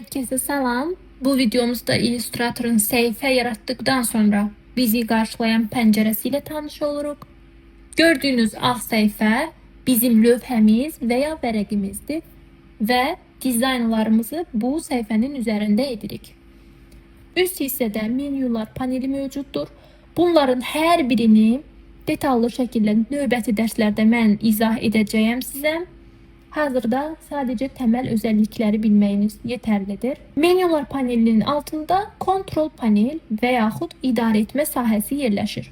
Herkese salam. Bu videomuzda Illustrator'un səhifə yarattıktan sonra bizi qarşılayan pəncərəsi ilə tanış oluruq. Gördüyünüz ağ səhifə bizim lövhəmiz və ya vərəqimizdir və dizaynlarımızı bu səhifənin üzərində edirik. Üst hissədə menyular paneli mövcuddur. Bunların hər birini detallı şəkildə növbəti dərslərdə mən izah edəcəyəm sizə. Hazırda sadəcə təməl özellikleri bilməyiniz yetərlidir. Menyular panelinin altında kontrol panel və yaxud idarə etmə sahəsi yerləşir.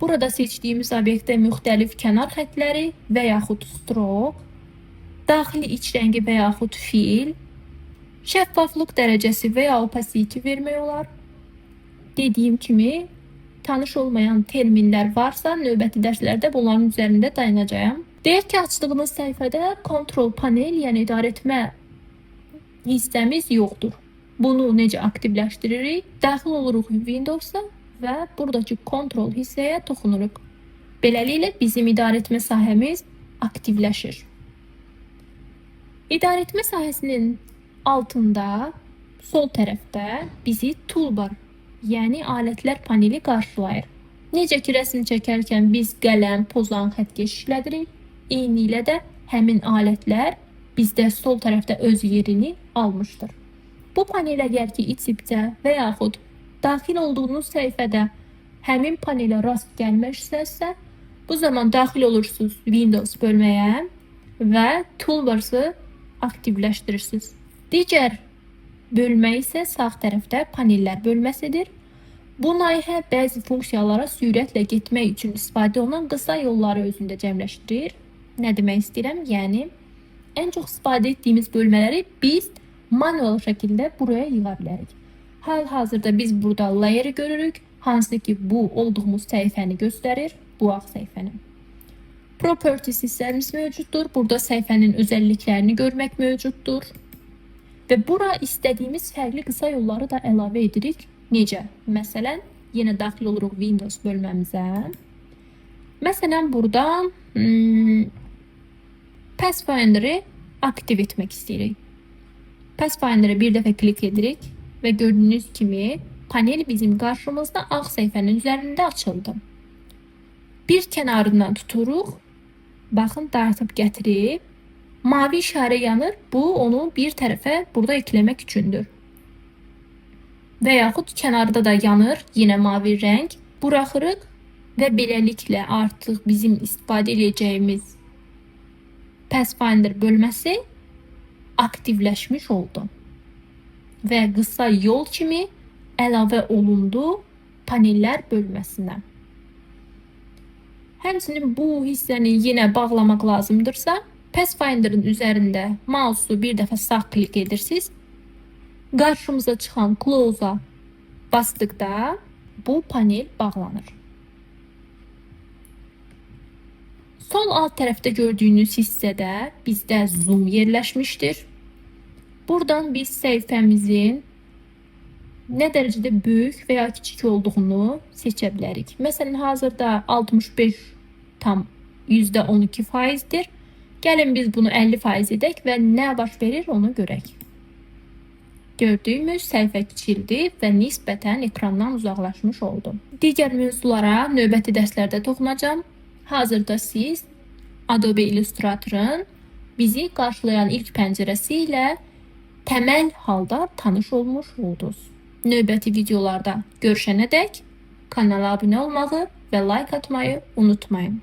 Burada seçdiyimiz obyektə müxtəlif kənar xətləri və yaxud stroke, daxili iç rəngi və yaxud fil, şəffaflıq dərəcəsi və ya opacity vermək olar. Dediyim kimi, tanış olmayan terminlər varsa, növbəti dərslərdə bunların üzərində dayanacağam. Deyək ki, açdığınız səhifədə kontrol panel, yəni idarə etmə hissəmiz yoxdur. Bunu necə aktivləşdiririk? Daxil oluruq Windows-a və buradakı kontrol hissəyə toxunuruq. Beləliklə bizim idarə etmə sahəmiz aktivləşir. İdarə etmə sahəsinin altında sol tərəfdə bizi toolbar, yəni alətlər paneli qarşılayır. Necə ki rəsm çəkərkən biz qələm, pozan, xəttkeş işlədirik, eynilə də həmin alətlər bizdə sol tərəfdə öz yerini almışdır. Bu panel əgər ki içibsə və yaxud daxil olduğunuz səhifədə həmin panelə rast gəlməzsənizsə, bu zaman daxil olursunuz Windows bölməyə və Toolbars'ı aktivləşdirirsiniz. Digər bölmə isə sağ tərəfdə panellər bölməsidir. Bu layihə bəzi funksiyalara sürətlə getmək üçün istifadə olunan qısa yolları özündə cəmləşdirir. Nə demək istəyirəm? Yəni ən çox istifadə etdiyimiz bölmələri biz manuel şəkildə buraya yığa bilərik. Hal-hazırda biz burada layer'ı görürük, hansı ki bu olduğumuz səhifəni göstərir, bu ağ səhifəni. Properties hissəmiz mövcuddur. Burada səhifənin özelliklerini görmək mövcuddur. Və bura istədiyimiz fərqli qısa yolları da əlavə edirik. Necə? Məsələn, yenə daxil oluruq Windows bölməmizə. Məsələn, burada Pathfinder'ı aktiv etmək istəyirik. Pathfinder'ı bir dəfə klik edirik və gördüyünüz kimi panel bizim qarşımızda ağ səhifənin üzərində açıldı. Bir kənarından tuturuq. Baxın, dartıb gətirib mavi işarə yanır. Bu onu bir tərəfə burada ekləmək üçündür. Və yaxud kənarda da yanır yenə mavi rəng. Buraxırıq və beləliklə artıq bizim istifadə edəcəyimiz Pathfinder bölməsi aktivləşmiş oldu. Və qısa yol kimi əlavə olundu panellər bölməsinə. Həmçinin bu hissəni yenə bağlamaq lazımdırsa, Pathfinder'ın üzərində mouse'u bir dəfə sağ klik edirsiniz. Qarşımıza çıxan Close'a basdıqda bu panel bağlanır. Sol alt tərəfdə gördüyünüz hissədə bizdə zoom yerləşmişdir. Buradan biz səhifəmizin nə dərəcədə böyük və ya kiçik olduğunu seçə bilərik. Məsələn, hazırda 65,12 faizdir. Gəlin biz bunu 50% edək və nə baş verir onu görək. Gördüyümüz səhifə kiçildi və nisbətən ekrandan uzaqlaşmış oldu. Digər mövzulara növbəti dərslərdə toxunacağam. Hazırda siz Adobe Illustrator'ın bizi qarşılayan ilk pəncərəsi ilə təməl halda tanış olmuş oldunuz. Növbəti videolarda görüşənədək kanala abunə olmağı və like atmayı unutmayın.